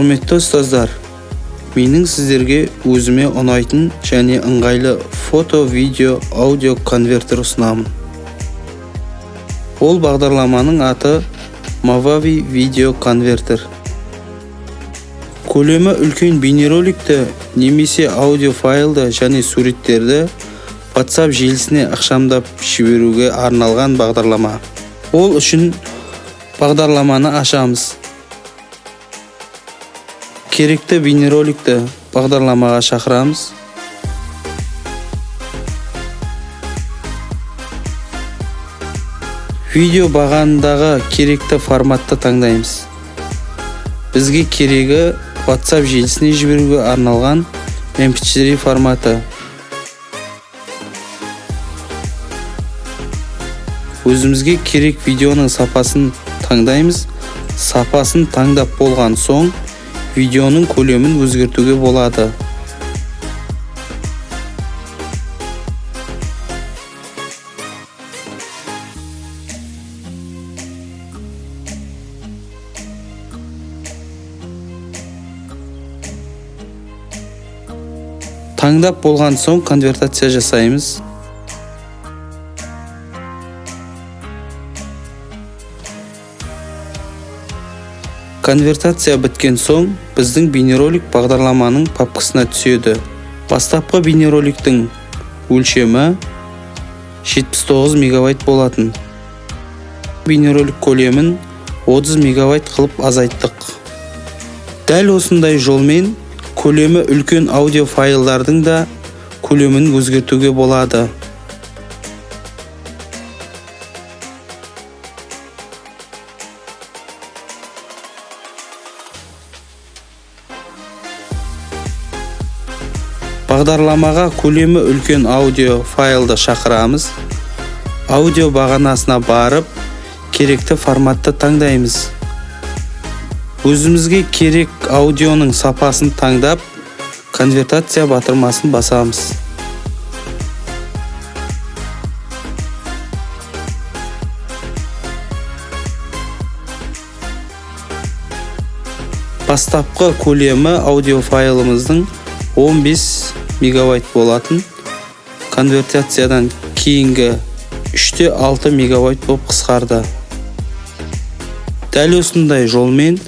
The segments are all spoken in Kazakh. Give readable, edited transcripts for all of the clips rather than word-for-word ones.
Құрметті ұстаздар, менің сіздерге өзіме ұнайтын және ыңғайлы фото, видео, аудио конвертер ұсынамын. Ол бағдарламаның аты Movavi Video Converter. Көлемі үлкен бейнероликті немесе аудио файлды және суреттерді WhatsApp желісіне ықшамдап жіберуге арналған бағдарлама. Ол үшін бағдарламаны ашамыз. Керекті бейнероликті бағдарламаға шақырамыз. Видео бағанындағы керекті форматты таңдаймыз. Бізге керегі WhatsApp желісіне жіберуге арналған MP3 форматы. Өзімізге керек видеоның сапасын таңдаймыз. Сапасын таңдап болған соң видеоның көлемін өзгертуге болады. Таңдап болған соң конвертация жасаймыз. Конвертация біткен соң біздің бейнеролик бағдарламаның папкасына түседі. Бастапқы бейнероликтің өлшемі 79 мегабайт болатын. Бейнеролик көлемін 30 мегабайт қылып азайттық. Дәл осындай жолмен көлемі үлкен аудио файлдардың да көлемін өзгертуге болады. Бағдарламаға көлемі үлкен аудио файлды шақырамыз. Аудио бағанасына барып, керекті форматты таңдаймыз. Өзімізге керек аудионың сапасын таңдап, конвертация батырмасын басамыз. Бастапқы көлемі аудио файлымыздың 15 мегабайт болатын. Конвертациядан кейінгі 3,6 мегабайт болып қысқарды. Дәл осындай жолмен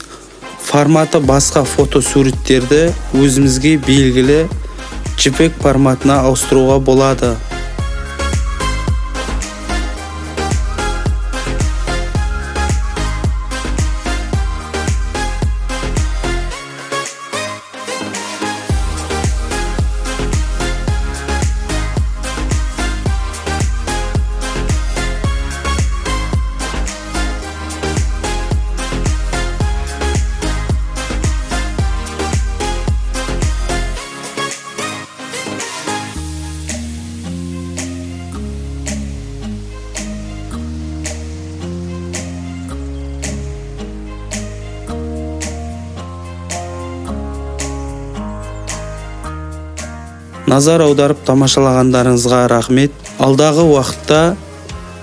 форматы басқа фотосуреттерді өзімізге белгілі JPEG форматына ауыстыруға болады. Назар аударып тамашалағандарыңызға рахмет. Алдағы уақытта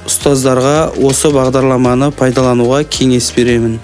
ұстаздарға осы бағдарламаны пайдалануға кеңес беремін.